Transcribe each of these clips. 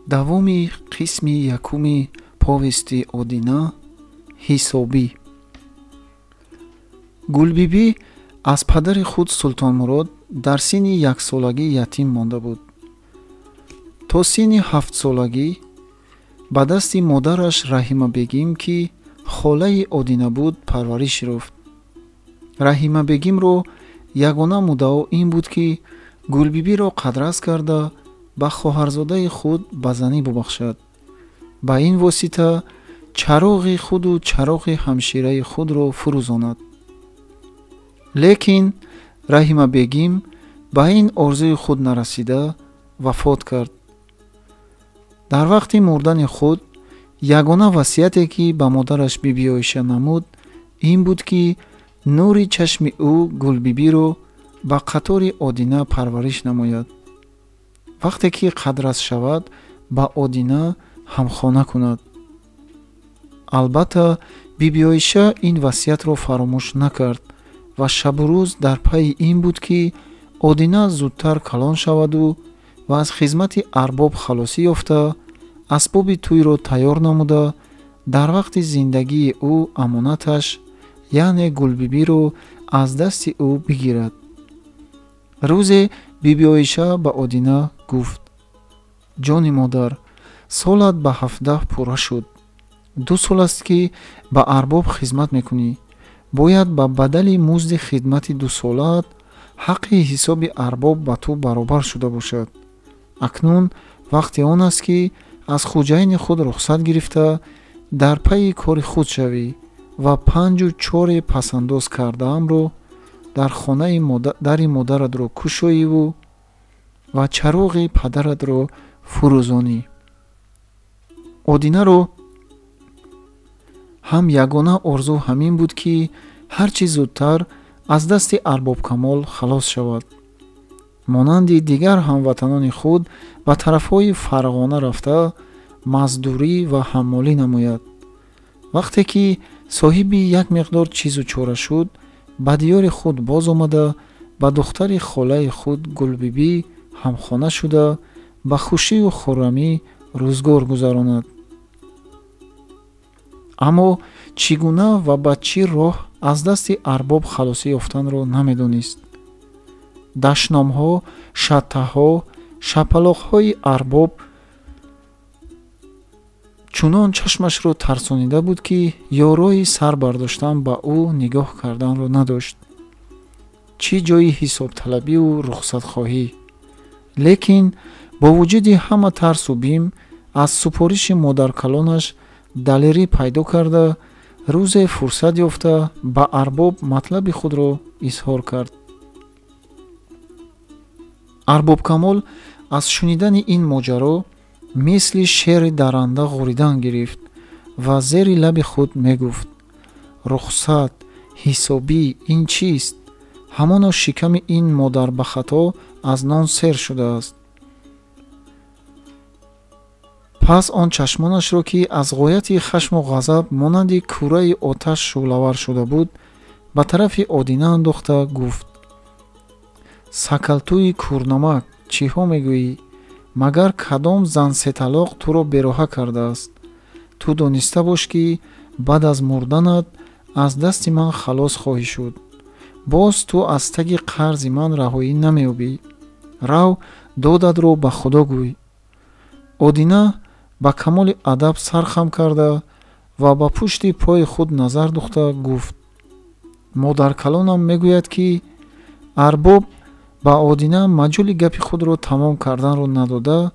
Давоми қисми якуми повести Одина ҳисобӣ. Гулбибӣ аз падари худ Султонмурод дар синни яксолагӣ ятим монда буд. То синни ҳафтсолагӣ ба дасти модараш Раҳимабегим, ки холаи Одина буд, парвариш ёфт. Раҳимабегимро ягона муддао ин буд, ки Гулбибиро қадрас карда ба хоҳарзодаи худ ба занӣ бубахшад. Ба ин восита чароғи худу чароғи ҳамшираи худро фурӯзонад. Лекин Раҳимабегим ба ин орзуи худ нарасида вафот кард. Дар вақти мурдани худ ягона васияте, ки ба модараш Бибиоиша намуд, ин буд, ки нури чашми ӯ Гулбибиро ба қатори Одина парвариш намояд. Вақте ки қадрас шавад, ба Одина ҳамхона кунад. Албатта, Бибиоиша ин васиятро фаромӯш накард ва шабу рӯз дар пайи ин буд, ки Одина зудтар калон шаваду ва аз хизмати арбоб халосӣ ёфта, асбоби тӯйро тайёр намуда, дар вақти зиндагии ӯ амонаташ, яъне Гулбибиро аз дасти ӯ бигирад. Рӯзе Бибиоиша ба Одина гуфт: ҷони модар, солат ба 17 пурра шуд. 2 сол аст, ки ба арбоб хизмат мекунӣ. Бояд ба бадали музди хидмати дусолаат ҳаққи ҳисоби арбоб ба ту баробар шуда бошад. Акнун вақти он аст, ки аз хуҷайни худ рухсат гирифта дар пайи кори худ шавӣ ва 5-у 4 пасандоз кардаамро дар хонаи дари модаратро кушоиву ва чароғи падаратро фурӯзонӣ. Одинаро ҳам ягона орзу ҳамин буд, ки ҳар чӣ зудтар аз дасти Арбобкамол халос шавад. Монанди дигар ҳамватанони худ ба тарафҳои Фарғона рафта маздурӣ ва ҳаммолӣ намояд. Вақте ки соҳиби як миқдор чизу чора шуд, ба диёри худ боз омада, ба духтари холаи худ Гулбибӣ ҳамхона шуда, ба хушию хуррамӣ рӯзгор гузаронад. Аммо чӣ гуна ва ба чӣ роҳ аз дасти арбоб халосӣ ёфтанро намедонист. Дашномҳо, шаттаҳо, шапалоқҳои арбоб чунон чашмашро тарсонида буд, ки ёрои сар бардоштан ба ӯ нигоҳ карданро надошт. Чӣ ҷои ҳисобталабиву рухсатхоҳӣ. Лекин бо вуҷуди ҳама тарсу бим аз супориши модаркалонаш далерӣ пайдо карда, рӯзе фурсат ёфта ба арбоб матлаби худро изҳор кард. Арбобкамол аз шунидани ин моҷаро мисли шери дарранда ғуридан гирифт ва зери лаби худ мегуфт: рухсат, ҳисобӣ ин чист? Ҳамоно шиками ин модарбахато аз нон сер шудааст. Пас он чашмонашро, ки аз ғояти хашму ғазаб монанди кӯраи оташ шӯълавар шуда буд, ба тарафи Одина андохта гуфт: сакалтӯи кӯрнамак, чиҳо мегӯӣ? Магар кадом зан сеталоқ туро бероҳа кардааст? Ту дониста бош, ки баъд аз мурданат аз дасти ман халос хоҳӣ шуд. Боз ту аз таги қарзи ман раҳоӣ намеёбӣ. Рав, додатро ба Худо гӯй. Одина ба камоли адаб сар хам карда ва ба пушти пои худ назар духта гуфт: модаркалонам мегӯяд, ки арбоб ба Одина маҷоли гапи худро тамом карданро надода,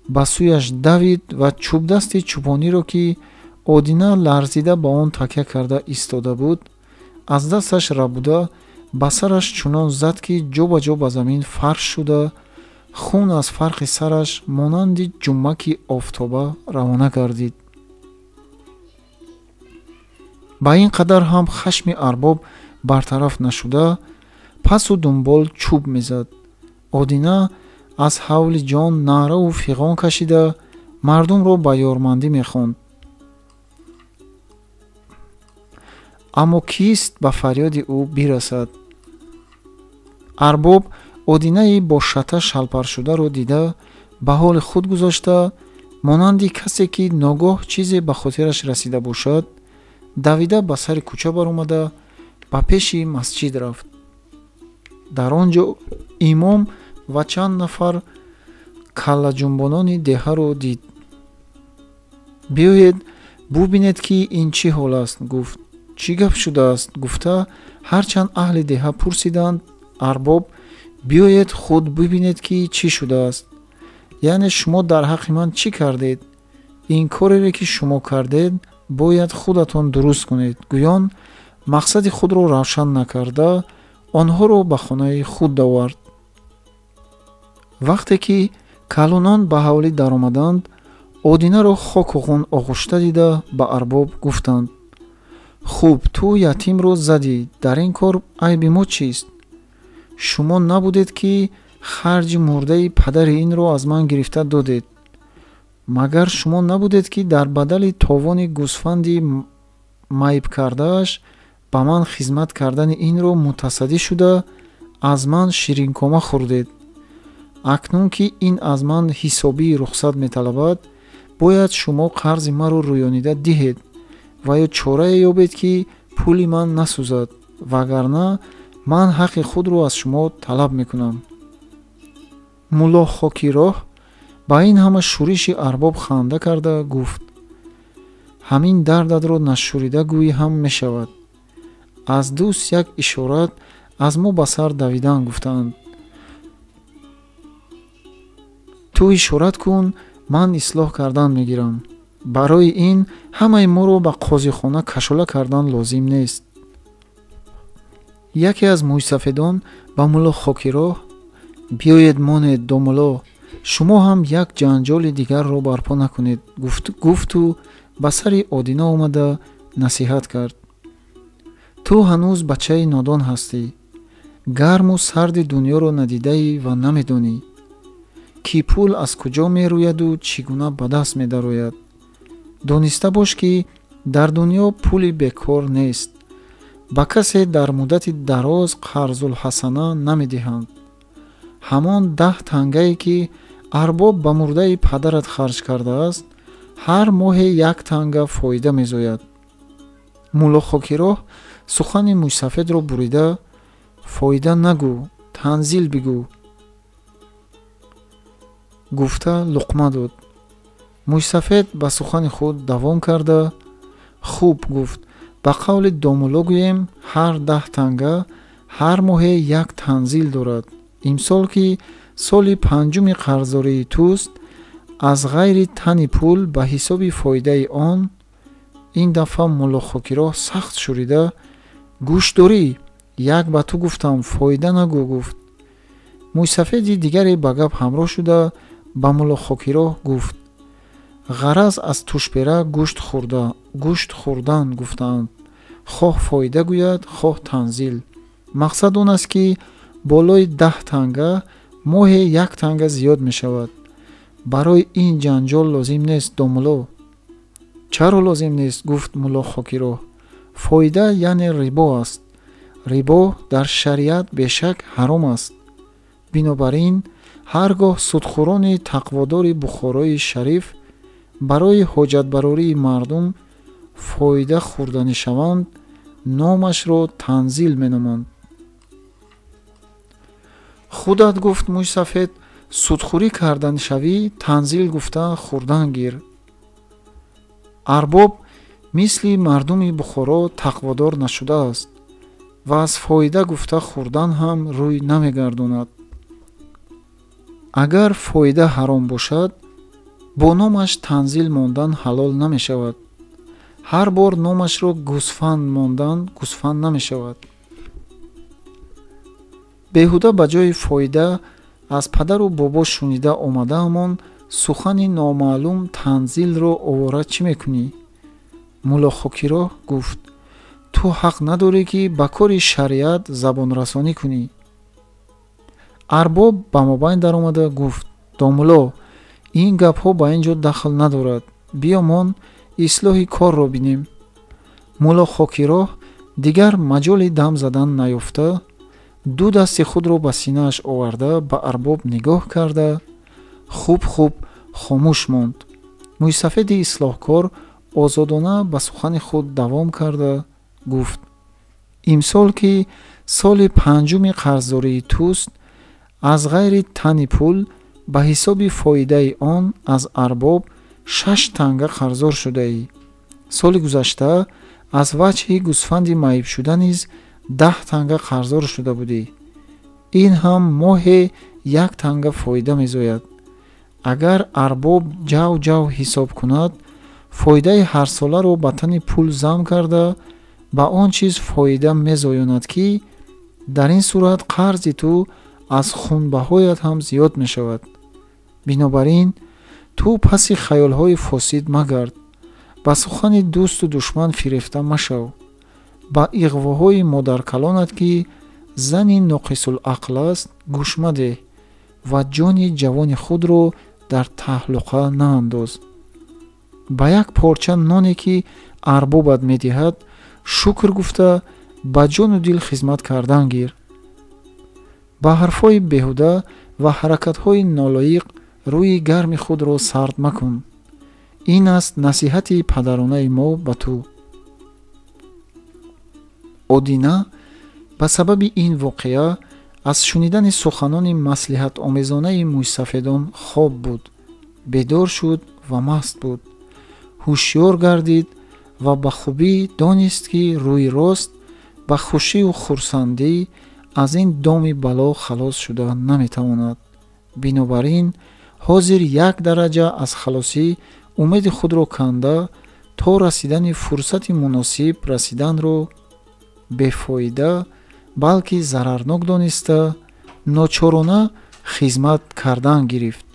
ба сӯяш давид ва чӯбдасти чӯпониро, ки Одина ларзида ба он такя карда истода буд, аз дасташ рабуда ба сараш чунон зад, ки ҷо ба ҷо ба замин фарш шуда, хун аз фарқи сараш монанди ҷуммаки офтоба равона гардид. Ба ин қадар ҳам хашми арбоб бартараф нашуда, пасу дунбол чӯб мезад. Одина аз ҳавли ҷон наъраву фиғон кашида, мардумро ба ёрмандӣ мехонд. Аммо кист ба фарёди ӯ бирасад? Арбоб Одинаи бо шата шалпаршударо дида, ба ҳоли худ гузошта, Монанди касе ки ногоҳ чизе ба хотираш расида бошад, давида ба сари кӯча баромада ба пеши масҷид рафт. Дар он ҷо имом ва чанд нафар каллаҷунбонони деҳаро дид. Биёед бубинед, ки ин чӣ ҳол аст, гуфт. Чӣ гап шудааст? Гуфта ҳарчанд аҳли деҳа пурсиданд, арбоб биёед худ бибинед, ки чӣ шудааст. Яъне шумо дар ҳаққи ман чӣ кардед? Ин корере ки шумо кардед, бояд худатон дуруст кунед. Гӯён мақсади худро равшан накарда, онҳоро ба хонаи худ довард. Вақте ки калонон ба ҳавлӣ даромаданд, Одинаро хоку хун оғушта дида ба арбоб гуфтанд: хуб, ту ятимро задӣ, дар ин кор айби мо чист? Шумо набудед, ки харҷи мурдаи падари инро аз ман гирифта додед? Магар шумо набудед, ки дар бадали товони гӯсфанди маибкардааш ба ман хизмат кардани инро мутасаддӣ шуда аз ман ширинкома хӯрдед? Акнун ки ин аз ман ҳисобии рухсат металабад, бояд шумо қарзи маро рӯёнида диҳед ва ё чорае ёбед, ки пули ман насӯзад, вагарна ман ҳаққи худро аз шумо талаб мекунам. Мулло Хокироҳ ба ин ҳама шӯриши арбоб ханда карда гуфт: ҳамин дардатро нашӯрида гӯӣ ҳам мешавад. Аз дӯст як ишорат аз мо ба сар давидан гуфтаанд. Ту ишорат кун, ман ислоҳ кардан мегирам. Барои ин ҳамаи моро ба қозихона кашола кардан лозим нест. Яке аз мӯйсафедон ба Мулло Хокироҳ: биёед монед, домулло, шумо ҳам як ҷанҷоли дигарро барпо накунед, гуфту ба сари Одина омада насиҳат кард: ту ҳанӯз бачаи нодон ҳастӣ, гарму сарди дунёро надидаӣ ва намедонӣ, ки пул аз куҷо мерӯяду чӣ гуна ба даст медарояд. Дониста бош, ки дар дунё пули бекор нест. Ба касе дар муддати дароз қарзулҳасана намедиҳанд. Ҳамон 10 тангае, ки арбоб ба мурдаи падарат харҷ кардааст, ҳар моҳе 1 танга фоида мезояд. Мулло Хокироҳ сухани мӯйсафедро бурида: фоида нагӯ, танзил бигӯ, гуфта луқма дод. Мӯйсафед ба сухани худ давом карда: хуб, гуфт, ба қавли домулло гӯем, ҳар 10 танга ҳар моҳе 1 танзил дорад. Имсол ки соли 5-уми қарздории туст, аз ғайри тани пул ба ҳисоби фоидаи он. Ин дафъа Мулло Хокироҳ сахт шӯрида: гӯш дорӣ, як ба ту гуфтам, фоида нагӯ, гуфт. Мӯйсафеди дигаре ба гап ҳамроҳ шуда ба Мулло Хокироҳ гуфт: ғараз аз тушпера гӯшт хӯрдан гуфтаанд, хоҳ фоида гӯяд, хоҳ танзил. Мақсад он аст, ки болои 10 танга моҳе 1 танга зиёд мешавад. Барои ин ҷанҷол лозим нест, домулло. Чаро лозим нест? Гуфт Мулло Хокироҳ. Фоида яъне рибо аст. Рибо дар шариат бешак ҳаром аст. Бинобар ин ҳар гоҳ судхӯрони тақводори Бухорои шариф барои ҳоҷатбарории мардум фоида хӯрданӣ шаванд, номашро танзил меноманд. Худат, гуфт мӯйсафед, судхӯрӣ кардан шавӣ, танзил гуфта хӯрдан гир. Арбоб мисли мардуми Бухоро тақводор нашудааст ва аз фоида гуфта хӯрдан ҳам рӯй намегардонад. Агар фоида ҳаром бошад, бо номаш танзил мондан ҳалол намешавад. Ҳар бор номашро гӯсфанд мондан гӯсфанд намешавад. Беҳуда ба ҷои фоида аз падару бобо шунида омадаамон сухани номаълум танзилро овора чӣ мекунӣ? Мулло Хокироҳ гуфт: ту ҳақ надорӣ, ки ба кори шариат забонрасонӣ кунӣ. Арбоб ба мобайн даромада гуфт: домулло, ин гапҳо ба ин ҷо дахл надорад. Биёмон ислоҳи корро бинем. Мулло Хокироҳ дигар маҷоли дам задан наёфта, ду дасти худро ба синааш оварда ба арбоб нигоҳ карда, хуб хуб хомӯш монд. Мӯйсафеди ислоҳкор озодона ба сухани худ давом карда гуфт: имсол ки соли панҷуми қарздории туст, аз ғайри тани пул ба ҳисоби фоидаи он аз арбоб 6 танга қарздор шудаӣ. Соли гузашта аз ваҷҳи гӯсфанди маибшуда низ 10 танга қарздор шуда будӣ. Ин ҳам моҳе 1 танга фоида мезояд. Агар арбоб ҷав-ҷав ҳисоб кунад, фоидаи ҳарсоларо ба тани пул зам карда ба он чиз фоида мезоёнад, ки дар ин сурат қарзи ту аз хунбаҳоят ҳам зиёд мешавад. Бинобар ин ту паси хаёлҳои фосид магард, ба сухани дӯсту душман фирефта машав, ба иғвоҳои модаркалонат, ки зани ноқисулақл аст, гӯш мадеҳ ва ҷони ҷавони худро дар таҳлуқа наандоз. Ба як порча ноне, ки арбобат медиҳад, шукр гуфта ба ҷону дил хизмат кардан гир. Ба ҳарфҳои беҳуда ва ҳаракатҳои нолоиқ рӯи гарми худро сард макун. Ин аст насиҳати падаронаи мо ба ту. Одина ба сабаби ин воқеа аз шунидани суханони маслиҳатомезонаи мӯйсафедон хоб буд, бедор шуд ва маст буд. Ҳушёр гардид ва ба хубӣ донист, ки рӯи рост ба хушию хурсандӣ аз ин доми бало халос шуда наметавонад. Бинобар ин ҳозир як дараҷа аз халосӣ умеди худро канда то расидани фурсати муносиб расиданро бефоида, балки зарарнок дониста, ночорона хизмат кардан гирифт.